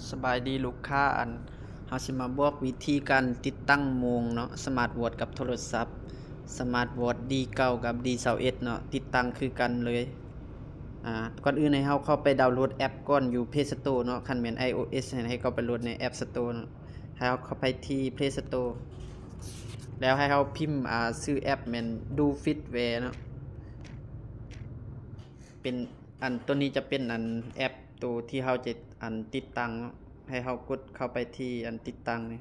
ສະບາຍດີລູກຄ້າ, ອັນ ເຮົາຊິມາບອກວິທີການຕິດຕັ້ງໂມງເນາະ ສະມາດວອດກັບໂທລະສັບ ສະມາດວອດ ດີເກົ້າ ກັບ ດີຊາວເອັດ ເນາະ ຕິດຕັ້ງຄືກັນເລີຍ. ອາ ກ່ອນອື່ນໃຫ້ເຮົາເຂົ້າໄປດາວໂຫຼດແອັບກ່ອນຢູ່ Play Store ເນາະ, ຄັນແມ່ນ iOS ໃຫ້ເຂົ້າໄປໂຫຼດໃນ App Store ເນາະ. ໃຫ້ເຮົາເຂົ້າໄປທີ່ Play Store ແລ້ວໃຫ້ເຮົາພິມ ອາ ຊື່ແອັບແມ່ນ Dufitware ເນາະ. ເປັນ ອັນ ໂຕນີ້ຈະເປັນ ອັນ ແອັບໂຕທີ່ເຮົາຈະ ອັນ ຕິດຕັ້ງເນາະ. ໃຫ້ເຮົາກົດເຂົ້າໄປທີ່ ອັນ ຕິດຕັ້ງນີ້.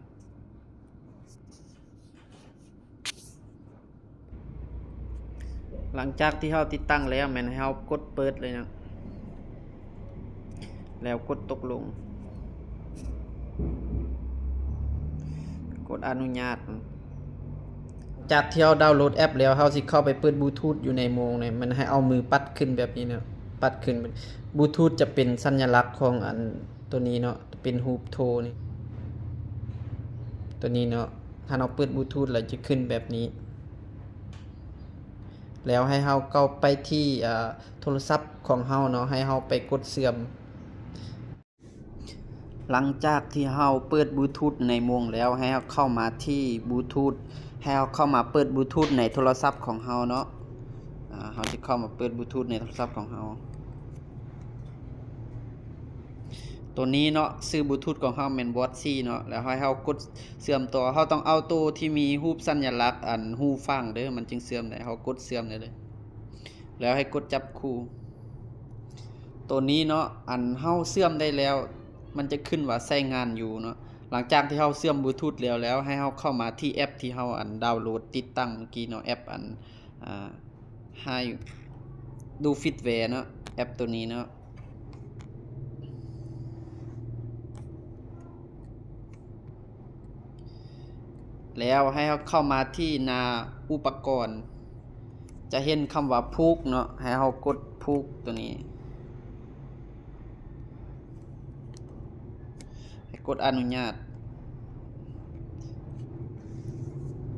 ຫຼັງຈາກທີ່ເຮົາຕິດຕັ້ງແລ້ວ ແມ່ນໃຫ້ເຮົາກົດເປີດເລີຍເນາະ ແລ້ວກົດຕົກລົງ ກົດອະນຸຍາດ. ຈາກທີ່ເຮົາດາວໂຫຼດແອັບແລ້ວ ເຮົາຊິເຂົ້າໄປເປີດບລູທູດຢູ່ໃນໂມງນີ້ ແມ່ນໃຫ້ເອົາມືປັດຂຶ້ນແບບນີ້ເນາະ ປັດຂຶ້ນ. ບລູທູດຈະເປັນສັນຍະລັກຂອງ ອັນ ໂຕນີ້ເນາະ ເປັນຮູບໂທນີ້ ໂຕນີ້ເນາະ. ຖ້າເຮົາເປີດບລູທູດແລ້ວຈະຂຶ້ນແບບນີ້ ແລ້ວໃຫ້ເຮົາເຂົ້າໄປທີ່ ເອີ ໂທລະສັບຂອງເຮົາເນາະ ໃຫ້ເຮົາໄປກົດເຊື່ອມ. ຫຼັງຈາກທີ່ເຮົາເປີດບລູທູດໃນໂມງແລ້ວ ໃຫ້ເຮົາເຂົ້າມາທີ່ບລູທູດ ໃຫ້ເຮົາເຂົ້າມາເປີດບລູທູດໃນໂທລະສັບຂອງເຮົາເນາະ. ອາ ເຮົາຈະເຂົ້າມາເປີດບລູທູດໃນໂທລະສັບຂອງເຮົາ. ໂຕນີ້ເນາະ ຊື່ບລູທູດຂອງເຮົາແມ່ນວອດສີ່ເນາະ ແລ້ວໃຫ້ເຮົາກົດເຊື່ອມຕໍ່. ເຮົາຕ້ອງເອົາໂຕທີ່ມີຮູບສັນຍະລັກ ອັນ ຫູຟັງເດີ ມັນຈຶ່ງເຊື່ອມໄດ້. ເຮົາກົດເຊື່ອມໄດ້ເລີຍ ແລ້ວໃຫ້ກົດຈັບຄູ່. ໂຕນີ້ເນາະ ອັນ ເຮົາເຊື່ອມໄດ້ແລ້ວ ມັນຈະຂຶ້ນວ່າໃຊ້ງານຢູ່ເນາະ. ຫຼັງຈາກທີ່ເຮົາເຊື່ອມບລູທູດແລ້ວ ແລ້ວໃຫ້ເຮົາເຂົ້າມາທີ່ແອັບທີ່ເຮົາ ອັນ ດາວໂຫຼດຕິດຕັ້ງເມື່ອກີ້ເນາະ ແອັບ ອັນ ອາ ໃຫ້ Dufitware ເນາະ ແອັບໂຕນີ້ເນາະ. ແລ້ວໃຫ້ເຮົາເຂົ້າມາທີ່ໜ້າອຸປະກອນ ຈະເຫັນຄຳວ່າຜູກເນາະ ໃຫ້ເຮົາກົດຜູກໂຕນີ້. ໃຫ້ກົດອະນຸຍາດ.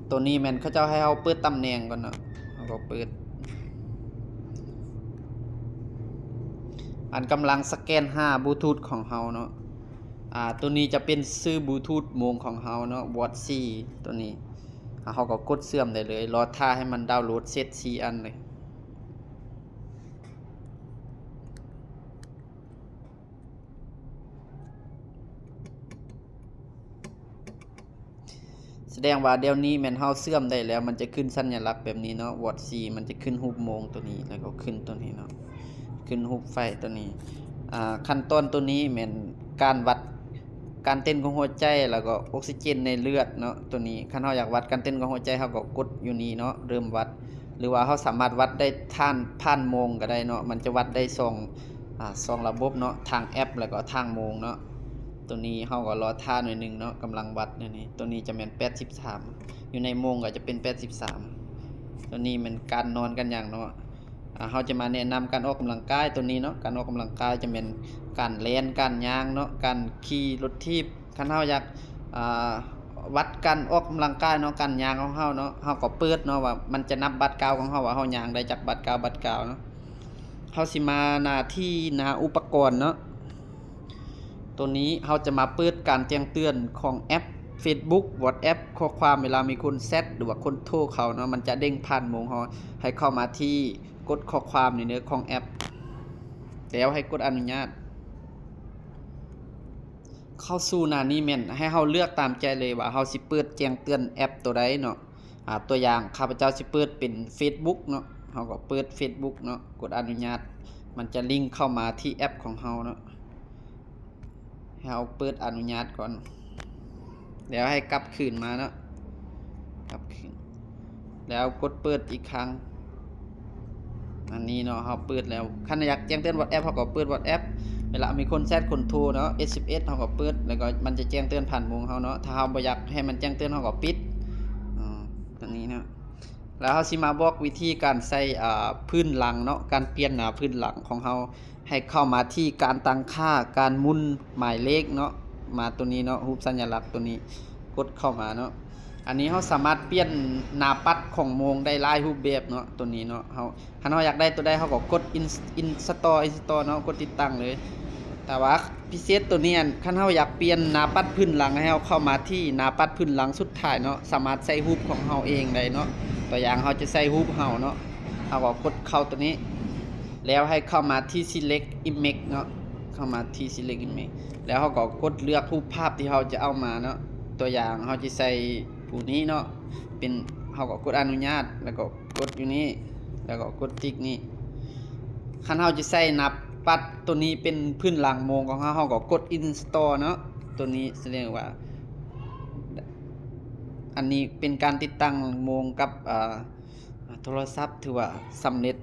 ໂຕນີ້ແມ່ນເຂົາເຈົ້າໃຫ້ເຮົາເປີດຕຳແໜ່ງກ່ອນເນາະ ເຮົາກໍເປີດ. ອັນກຳລັງສະແກນຫາບລູທູດຂອງເຮົາເນາະ. ອາ ໂຕນີ້ຈະເປັນຊື່ບລູທູດໂມງຂອງເຮົາເນາະ ວອດສີ່ ໂຕນີ້. ອາ ເຮົາກໍກົດເຊື່ອມໄດ້ເລີຍ ລໍຖ້າໃຫ້ມັນດາວໂຫຼດເສັດສີ່ອັນເລີຍ. ສະແດງວ່າດຽວນີ້ແມ່ນເຮົາເຊື່ອມໄດ້ແລ້ວ ມັນຈະຂຶ້ນສັນຍະລັກແບບນີ້ເນາະ ວອດສີ່ ມັນຈະຂຶ້ນຮູບໂມງໂຕນີ້ ແລ້ວກໍຂຶ້ນໂຕນີ້ເນາະ ຂຶ້ນຮູບໄຟໂຕນີ້. ອາ ຂັ້ນຕອນໂຕນີ້ແມ່ນການວັດການເຕັ້ນຂອງຫົວໃຈ ແລ້ວກໍອົກຊີເຈນໃນເລືອດເນາະ ໂຕນີ້. ຄັນເຮົາຢາກວັດການເຕັ້ນຂອງຫົວໃຈ ເຮົາກໍກົດຢູ່ນີ້ເນາະ ເລີ່ມວັດ ຫຼືວ່າເຮົາສາມາດວັດໄດ້ຜ່ານ ຜ່ານໂມງກໍໄດ້ເນາະ ມັນຈະວັດໄດ້ສອງ ອາ ສອງລະບົບເນາະ ທາງແອັບ ແລ້ວກໍທາງໂມງເນາະ. ໂຕນີ້ເຮົາກໍລໍຖ້າໜ້ອຍໜຶ່ງເນາະ ກຳລັງວັດຢູ່ນີ້. ໂຕນີ້ຈະແມ່ນແປດສິບສາມ ຢູ່ໃນໂມງກໍຈະເປັນແປດສິບສາມ. ໂຕນີ້ແມ່ນການນອນການຫຍັງເນາະ. ອາ ເຮົາຈະມາແນະນຳການອອກກຳລັງກາຍໂຕນີ້ເນາະ. ການອອກກຳລັງກາຍຈະແມ່ນການແລ່ນ ການຍ່າງເນາະ ການຂີ່ລົດຖີບ. ຄັນເຮົາຢາກ ອາ ວັດການອອກກຳລັງກາຍເນາະ ການຍ່າງຂອງເຮົາເນາະ ເຮົາກໍເປີດເນາະ ວ່າມັນຈະນັບບາດກ້າວຂອງເຮົາ ວ່າເຮົາຍ່າງໄດ້ຈັກບາດກ້າວ ບາດກ້າວເນາະ. ເຮົາຊິມາໜ້າທີ່ໜ້າອຸປະກອນເນາະ. ໂຕນີ້ເຮົາຈະມາເປີດການແຈ້ງເຕືອນຂອງແອັບ Facebook WhatsApp ຂໍ້ຄວາມ ເວລາມີຄົນແຊັດ ຫຼືວ່າຄົນໂທເຂົ້າເນາະ ມັນຈະເດັ້ງຜ່ານໂມງເຮົາ. ໃຫ້ເຂົ້າມາທີ່ ກົດຂໍ້ຄວາມນີ້ເດີ ຂອງແອັບ ແລ້ວໃຫ້ກົດອະນຸຍາດ. ເຂົ້າສູ່ໜ້ານີ້ແມ່ນໃຫ້ເຮົາເລືອກຕາມໃຈເລີຍວ່າເຮົາຊິເປີດແຈ້ງເຕືອນແອັບໂຕໃດເນາະ. ອາ ຕົວຢ່າງ ຂ້າພະເຈົ້າຊິເປີດເປັນ Facebook ເນາະ ເຮົາກໍເປີດ Facebook ເນາະ ກົດອະນຸຍາດ ມັນຈະລິງເຂົ້າມາທີ່ແອັບຂອງເຮົາເນາະ. ໃຫ້ເຮົາເປີດອະນຸຍາດກ່ອນ ແລ້ວໃຫ້ກັບຄືນມາເນາະ ກັບຄືນ ແລ້ວກົດເປີດອີກຄັ້ງ. ອັນນີ້ເນາະ ເຮົາເປີດແລ້ວ ຄັນຢາກແຈ້ງເຕືອນ WhatsApp ເຮົາກໍເປີດ WhatsApp ເວລາມີຄົນແຊັດຄົນໂທເນາະ ເອັດສິບເອັດ ເຮົາກໍເປີດ ແລ້ວກໍມັນຈະແຈ້ງເຕືອນຜ່ານໂມງເຮົາເນາະ. ຖ້າເຮົາບໍ່ຢາກໃຫ້ມັນແຈ້ງເຕືອນ ເຮົາກໍປິດ ອາ ຕົງນີ້ເນາະ. ແລ້ວເຮົາຊິມາບອກວິທີການໃສ່ ອາ ພື້ນຫຼັງເນາະ ການປ່ຽນໜ້າພື້ນຫຼັງຂອງເຮົາ ໃຫ້ເຂົ້າມາທີ່ການຕັ້ງຄ່າ ການໝູນໝາຍເລກເນາະ ມາໂຕນີ້ເນາະ ຮູບສັນຍະລັກໂຕນີ້ ກົດເຂົ້າມາເນາະ. ອັນນີ້ເຮົາສາມາດປ່ຽນໜ້າປັດຂອງໂມງໄດ້ຫຼາຍຮູບແບບເນາະ ໂຕນີ້ເນາະ. ເຮົາ ຄັນເຮົາຢາກໄດ້ໂຕໃດ ເຮົາກໍກົດ install install ເນາະ ກົດຕິດຕັ້ງເລີຍ ຕ ແຕ່ວ່າພິເສດໂຕນີ້ ອັນ ຄັນເຮົາຢາກປ່ຽນໜ້າປັດພື້ນຫຼັງ ໃຫ້ເຮົາເຂົ້າມາທີ່ໜ້າປັດພື້ນຫຼັງສຸດທ້າຍເນາະ, ສາມາດໃສ່ຮູບຂອງເຮົາເອງໄດ້ເນາະ. ຕົວຢ່າງເຮົາຈະໃສ່ຮູບເຮົາເນາະ, ເຮົາກໍກົດເຂົ້າໂຕນີ້ ແລ້ວໃຫ້ເຂົ້າມາທີ່ select image ເນາະ, ເຂົ້າມາທີ່ select image ແລ້ວເຮົາກໍກົດເລືອກຮູບພາບທີ່ເຮົາຈະເອົາມາເນາະ. ຕົວຢ່າງເຮົາຈະໃສ່ຜູ້ນີ້ເນາະ, ເປັນ ເຮົາກໍກົດອະນຸຍາດ ແລ້ວກໍກົດຢູ່ນີ້ ແລ້ວກໍກົດຕິກນີ້. ຄັນເຮົາຈະໃສ່ໜ້າປັດໂຕນີ້ເປັນພື້ນຫຼັງໂມງຂອງເຮົາ ເຮົາກໍກົດ install ເນາະ. ໂຕນີ້ສະແດງວ່າ ອັນນີ້ເປັນການຕິດຕັ້ງໂມງກັບ ເອີ ໂທລະສັບ ຖືວ່າສຳເລັດ